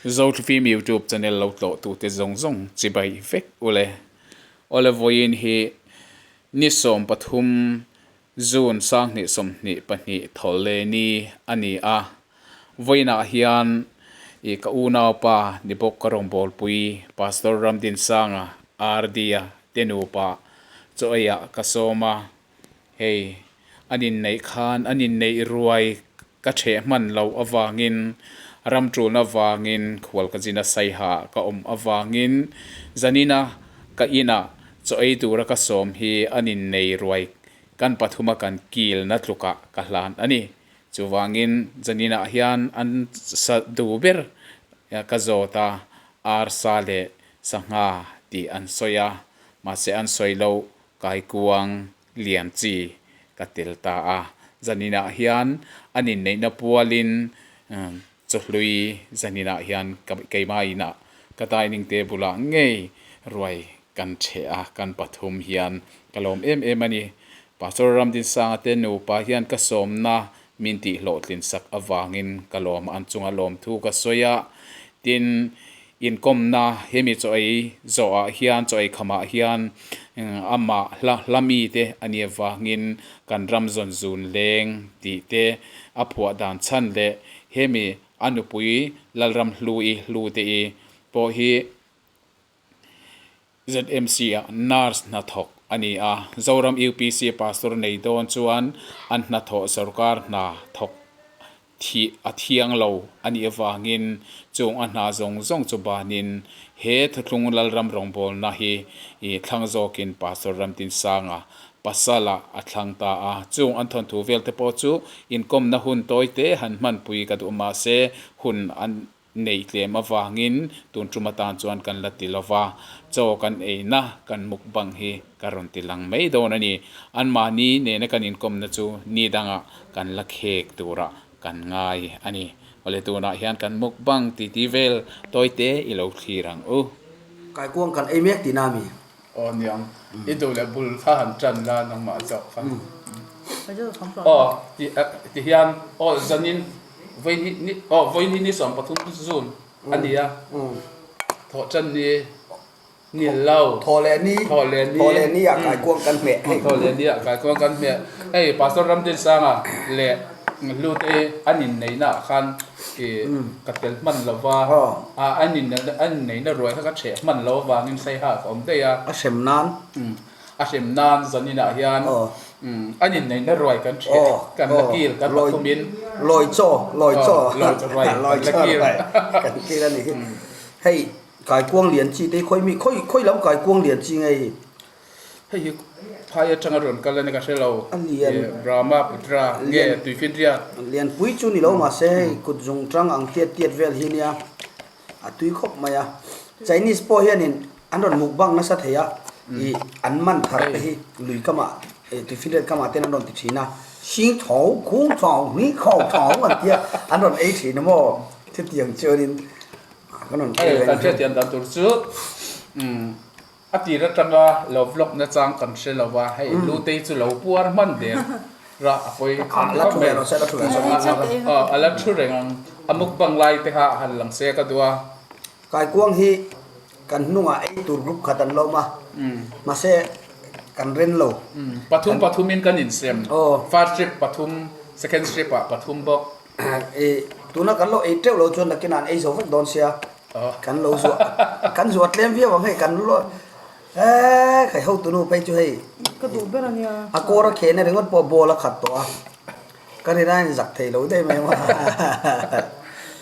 Zothlifim YouTube channel lo tlawh tute zawng zawng chibai vek ule. Awle vawiin hi ni 13 June 2022 thawle ni a ni a. Vawiinah hian i ka unaupa ni bawk ka rawngbawlpui Pastor Ramdinsanga RD-a te nupa chaw eiah ka sawm a. Hei an inneih khan an inneih ruai ka theh hman loh avangin ram tulna avangin khual ka zin a saiha ka awm avangin zanina ka inah chaw ei tura ka sawm hi an innei ruai kan pathuma kan kilna tlukah ka hlan a ni. Chuvangin zaninah hian an sa duh ber ka zawt a, arsa leh sangha tih an sawi a, mahse an sawi loh Kaikuang lian chi ka tel ta a, zaninah hian an inneihna pualin chawhlui zaninah hian keimah inah ka dining table ah ngei ruai kan cheh a, kan pathum hian ka lawm em em a ni. Pastor Ramdinsanga te nupa hian ka sawmna min tih hlawhtlin sak avangin ka lawm a, an chunga lawmthu ka sawi a, tin Inkawmna hemi chaw ei zawhah hian chaw ei khamah hian amah hla hla mite a nih avangin kan ram zawn zun leng tih te a phuah dan chhan leh hemi a nupui Lalram Hlui Hlute i pawh hi ZMC ah nurse hnathawk a ni a, Zoram UPC pastor nei dawn chuan an hnathawh sorkar hna thawk thih a thiang lo a nih avangin chung a hna zawng zawng chu banin he Thuthlung Lalram rawngbawlna hi thlang zawkin Pastor Ramtinsanga pasala a thlang ta a. Chung an thawnthu vel te pawh chu inkawmna hun tawi te han hmanpui ka duh mahse hun an Nei tlem avangin tun tum atan chuan kan la ti lova, chaw kan eina kan mukbang hi ka rawn ti lang mai dawn a ni. Anmahni nena kan inkawmna chu ni dangah kan la khek turah kan ngai a ni. Awle tunah hian kan mukbang titi vel tawite i lo thlir ang u. Kaikuang kan ei mek tihna a mi? Aw niang, i duh leh bul kha han tan la nangmah zawk kha. Aw ti hian aw zanin vawi ni aw vawi ni ni 13 June a ni a, thawh tan ni ni lo. Thawh leh ni thawh leh ni thawh leh ni ah kaikuang kan hmeh hei. Thawh leh ni ah kaikuang kan hmeh. Hei Pastor Ramdinsanga leh Hlute an inneihna ah khan i ka tel hman lo va, an inneihna ruai kha ka chheh hman lo avangin Saiha ka awm daih a. A hrem nan. A hrem nan zaninah hian an inneihna ruai kan chheh, kan la kil, kan pathumin. Lawi chaw, lawi chaw. Lawi chaw ruai kan la kil. Kan kil a ni hi. Hei kaikuang lian chi te hi khawi mi, khawi lam kaikuang lian chi nge hi? Hei hi phai atanga rawn kal a ni ka hre lo. A lian. Brahmaputra nge Tuifinriat. Lianpui chu ni lo mahse hei kut zung tang ang tiat tiat vel hi nia a tui khawp mai a. Chinese pawh hianin an rawn mukbang nasa thei a, ih an man thar te hi lui kamah Tuifinriat kamah ten an rawn ti thin a. Xing chho kung chho ni kho chho an tia an rawn ei thin a maw chutiang chuanin kan rawn ei reng. Kan hriathiam dan tur chu A tir atanga lo vlog na chang kan hre lo va, hei Lutei chu lo puar hman der ra a pawi A la thu reng a la thu reng a a la thu reng ang, a mukbang lai te kha han lang se ka duh a. Kaikuang hi kan hnungah ei tur group khat an lawm a, mahse kan ren lo. Pathum pathum in kan insem, first trip pathum, second trip ah pathum bawk. Tuna kan lo ei teuh lo chuan nakinah an ei zo vek dawn sia. Kan lo zuah kan zuah tlem viau ang hei kan lo eee khai hotu nu phei chu hei Ka duh ber a nia. A kawr a khehna ringawt pawh ball a khat tawh a, ka rin aiin zak thei lo daih mai maw.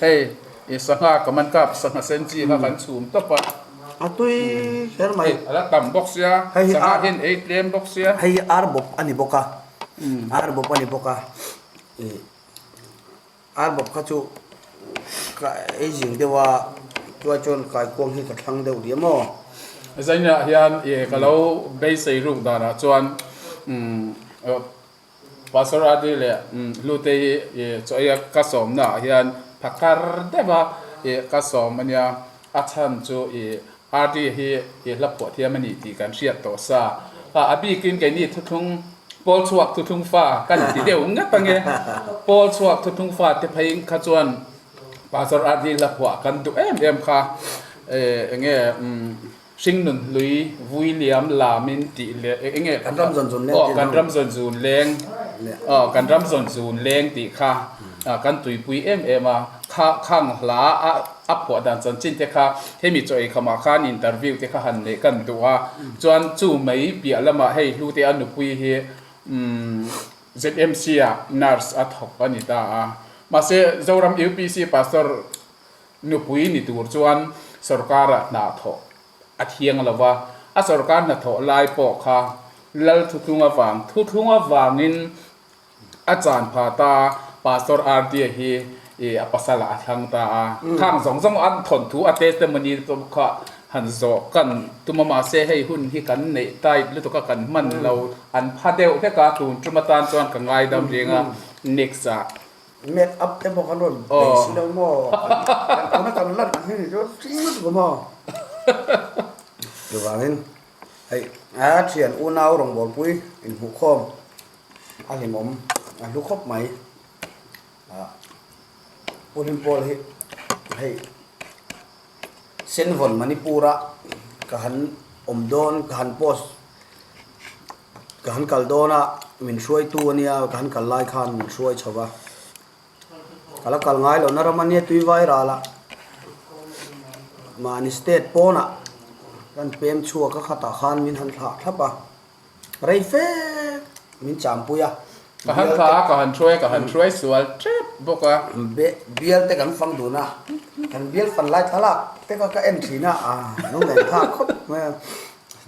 Hei i sangha ka man kap sangha sen chi kha kan chhum tawp a. A tui kher mai. Hei a la tam bawk sia, sangha hian ei tlem bawk sia. Hei hi ar bawp a ni bawk a, ar bawp a ni bawk a, ih. Ar bawp kha chu ka ei zing deuh a, chuai chuan kaikuang hi ka thlang deuh diam aw. Zainah hian ih ka lo beisei ruk danah chuan Pastor Adi leh Hlute hi ih chaw ei a ka sawmna ah hian phakar deuh a ih ka sawm a nia, a chhan chu ih Adi hi ih hla phuah thiam a ni tih kan hriat tawh sa. A bikin keini thuthlung Pawl chhuak thuthlung fa kan ti deuh ngat ange. Pawl chhuak thuthlung fa te phei kha chuan Pastor RD hla phuah kan duh em em kha eng nge Hringnun hlui vui liam lamin tih leh eng nge Kan ram zawn zun leng aw kan ram zawn zun leng aw kan ram zawn zun leng tih kha kan tuipui em em a kha khang hla a a phuah dan chanchin te kha hemi chaw ei khamah khan interview te kha han neih kan duh a chuan chu mai piah lamah hei hlute a nupui hi umm ZMC ah nurse a thawk a ni ta a mahse Zoram UPC pastor Nupui ni tur chuan sorkara hna thawh a thiang lo va, a sorkar hnathawh lai pawh kha Lal thuthlung avang thuthlung avangin a chan pha ta a, Pastor RD-a hi a pasalah a thlang ta a. Khang zawng zawng an thawnthu a testimony kha han zawh kan tum a, mahse hei hun hi kan neih tight lutuk a kan hman lo, an pha deuh hlek a, tun tum atan chuan ka ngaidam reng a, next ah. Make up te pawh kan rawn bei si lo maw? Kan tuna kan lan ang hi ni chu ṭing lutuk a maw? Chuvangin hei a thian unau rawngbawlpui inhmuhkhawm a hlimawm a hlu khawp mai. Pu Hlimpawl hi hei Senvawn Manipur-a ka han awm dawn ka han post Ka han kal dawn a, min hruaitu a nia, ka han kal lai khan min hruai chho va. Ka la kal ngai lohna ram a nia tui vai ral a, mahni state pawnah kan pem chhuak a khatah khan min han thlah thlap a, rei fe min champui a. Ka han thlah a, ka han hruai a, ka han hruai sual tep bawk a. Bial te kan fang dun a, kan bial fan lai thlalak te kha ka en thin a, lunglen thlak khawp mai a.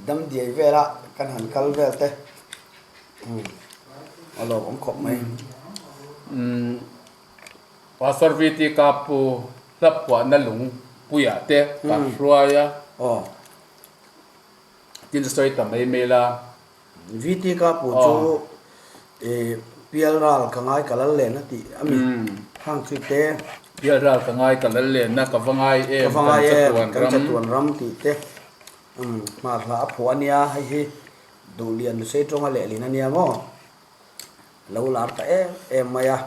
Dam diai vela kan han kal vel te a lawm awm khawp mai. Pastor VT ka pu hla phuahna lung puiah te ka hruai a. Aw. Tin sawi ta mai mai la. VT ka pu chu pial ral ka ngai ka lal len a tih a mi hang chu te. Pial ral ka ngai ka lal len a ka va ngai em kan chatuan ram. Kan chatuan ram tih te. Umm hmar hla a phuah a nia, hei hi Duhlian Lusei tawnga lehlin a nia maw? Lo lar ta em em mai a,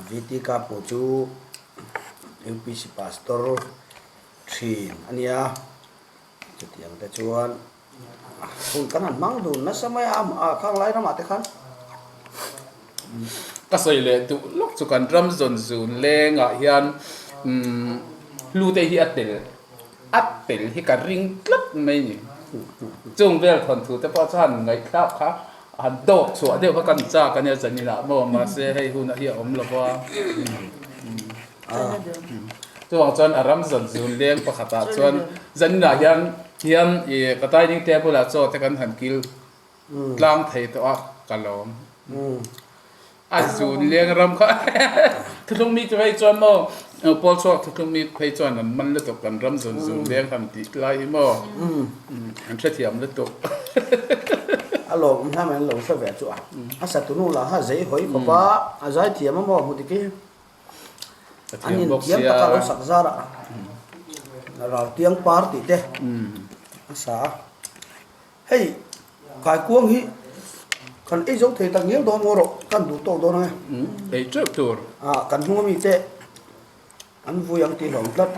VT Kapu chu UPC Pastor thin a nia, chutiang te chuan hun kan han hmang dun nasa mai a, a khang lai ramah te khan. Ka sawi leh duh lawk chu kan ram zawn zun lengah hian umm hlute hi a tel. A tel hi ka ring tlat mai ni. Chung vel thawnthu te pawh chuan ngaihthlak kha han dawk chhuah deuh kha kan chak a nia zaninah maw mahse hei hunah hi a awm lo va. Chuvang chuan a ram zawn zun leng pakhatah chuan zaninah hian hian ih ka dining table ah chaw te kan han kil tlang thei tawh a ka lawm. A zun leng ram kha thuthlung mi te phei chuan maw pawl chhuak thuthlung mi phei chuan an man lutuk kan ram zun zun leng han tih lai hi maw an hrethiam lutuk. A lawm awm hna mai an lo hre ve chu a. A sa tunu lah kha zei hawi khawp a, a zai thiam a maw hmu dik hi. An in thiam taka lo sak zar a, ral tiang par tih te a sa a. Hei kaikuang hi kan ei zo thei tak ngial dawn maw rawh kan duh tawk dawn ang e. Ei teuh tur. Ah kan hnung ami te an vui ang tih hlawm tlat.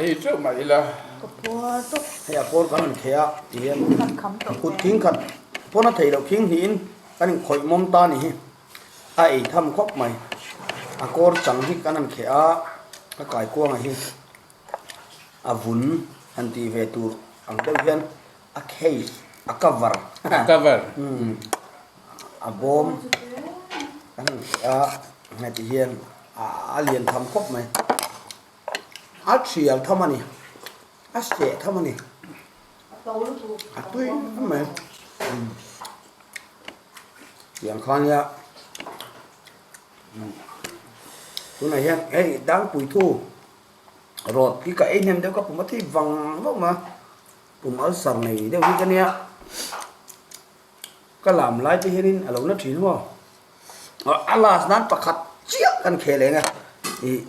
Ei teuh mah ila. Ka puar tawp. Hei a kawl kan rawn kheh a ti hian kut khing khat pawn a theih loh khing hnihin kan inkhawih mawm ta ni hi a ei tham khawp mai. A kawr chang hi kan han kheh a a kaikuanga hi. A vun han tih ve tur ang deuh hian a case, a cover, A cover. A bawm kan han tih a, heti hian a lian tham khawp mai. A thial tham a ni, a seh tham a ni, a tui em mai. Tiang kha nia. Tunah hian hei dangpui thu rawt hi ka ei hnem deuh ka pum a thi vang vang a, pum ulcer nei deuh hi ka nia, ka lam lai te hianin a lo na thin maw, a last nan pakhat chiah kan khel eng a, ih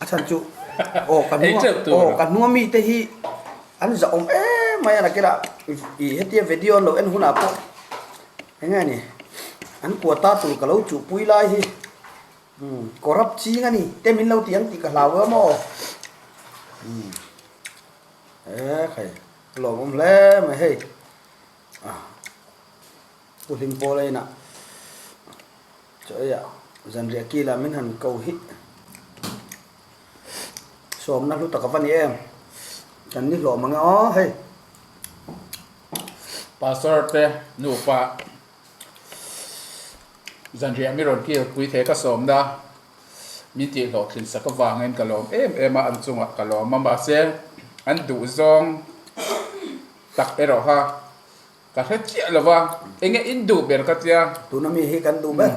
a chhan chu aw ka hnung aw ka hnung ami te hi an zahawm em mai a nakinah ih hetia video an lo en hunah pawh eng nge ni an quota tur ka lo chuhpui lai hi. Corrupt ching a ni te min lo ti ang tih ka hlau em aw. He khai lawmawm hle mai hei. Pu Hlim Pawl a inah chaw eiah zanriah kila min han ko hi sawmna hlu tak a va ni em kan ni hlawm ang e aw hei. Pastor te nupa zanriah mi rawn kil pui thei ka sawmna min tih hlawhtlin sak avangin ka lawm em em a an chungah ka lawm a mahse an duhzawng tak erawh kha Ka hre chiah lo va, enge in duh ber ka tia. Tuna mi hi kan duh ber.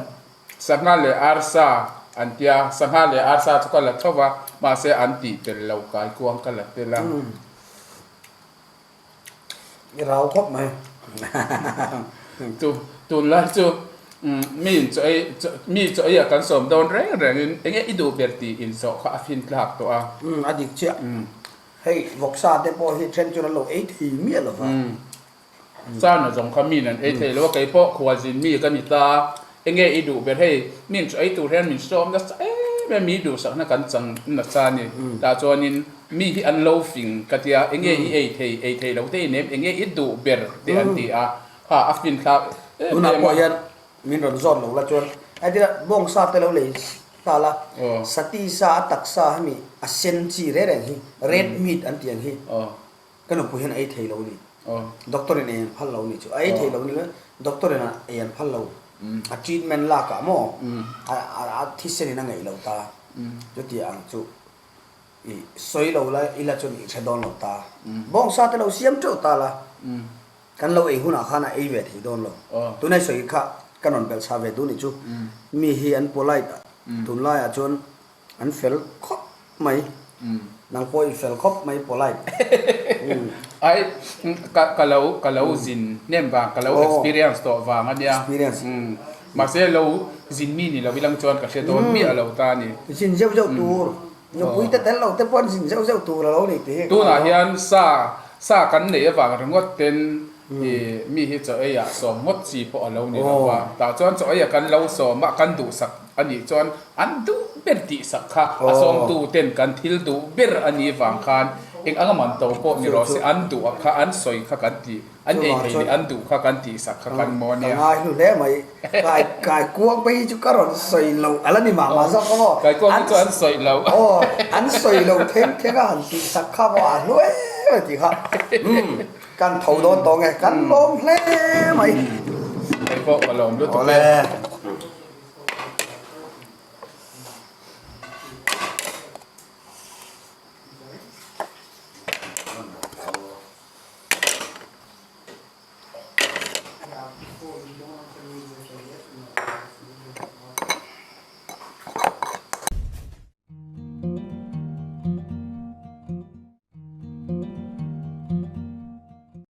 Sangha leh arsa an tia, sangha leh arsa chu ka la tho va, mahse an tih tel lo kaikuang ka la tel a. I rau khawp mai. Tu tunlai chu mi in chaw ei mi chaw ei ah kan sawm dawn reng reng in enge i duh ber tih in zawh kha a fin tlak tawh a. A dik chiah. Hei vawksa te pawh hi then chuan an lo ei thei miah lo va. Sa na zawng kha min an ei thei lo a, kei pawh khualzin mi ka ni ta. Enge i duh ber hei, min chu ei tur hian min sawm nasa em em, mi duhsakna kan chang nasa a ni. Tah chuanin mi hi an lo fing ka tia, enge i ei thei, ei thei lo te i nem, enge i duh ber te an ti a, kha a fin thlak em em a. Tunah pawh hian min rawn zawt lo la chuan, heti la bawngsa te lo lei Nghal a, sati sa a taksa hemi a sen chi reng reng hi red meat an tih ang hi ka nupui hian a ei thei lo ni. Doctor in ei an phal lo ni chu a ei thei lo ni lo doctor in ei an phal lo a treatment lak ah maw a thisen in a ngeih lo ta chuti ang chu i sawi lo la ila chuan i hre dawn lo ta bawngsa te lo siam teuh ta la. Kan lo ei hunah khan a ei ve thei dawn lo. Tunai sawi kha ka rawn belh chah ve duh nih chu. Mi hi an polite a, tunlaiah chuan an fel khawp mai. Nang pawh i fel khawp mai polite. Ai, ka lo ka lo zin hnem vang, ka lo experience tawh vang a nia. Experience. Mahse lo zin mi ni lo ilang chuan ka hre dawn miah lo ta a ni. Zin zeuh zeuh tur. Nupui te tel lo te pawh an zin zeuh zeuh tur a lo ni tih hi. Tunah hian sa Sa kan neih avang ringawt ten i mi hi chaw ei ah sawm ngawt chi pawh a lo ni lo va, tah chuan chaw ei ah kan lo sawm a, kan duhsak a nih chuan an duh ber tihsak kha a sawmtu ten kan thil duh ber a nih vang khan eng anga man to pawh ni rawh se an duh ah kha an sawi kha kan tih An ei thei leh an duh kha kan tihsak kha kan maw nia. Ka ngai hlu hle mai. Kai kai kuang phei hi chu ka rawn sawi lo a la ni mah mah zawk a maw. Kai kuang hi chu an sawi lo. Aw an sawi lo thleng thleng a han tihsak kha maw a hlu em a tih kha. Umm kan tho dawn tawh nge kan lawm hle mai. Hei pawh ka lawm lutuk e. Awle.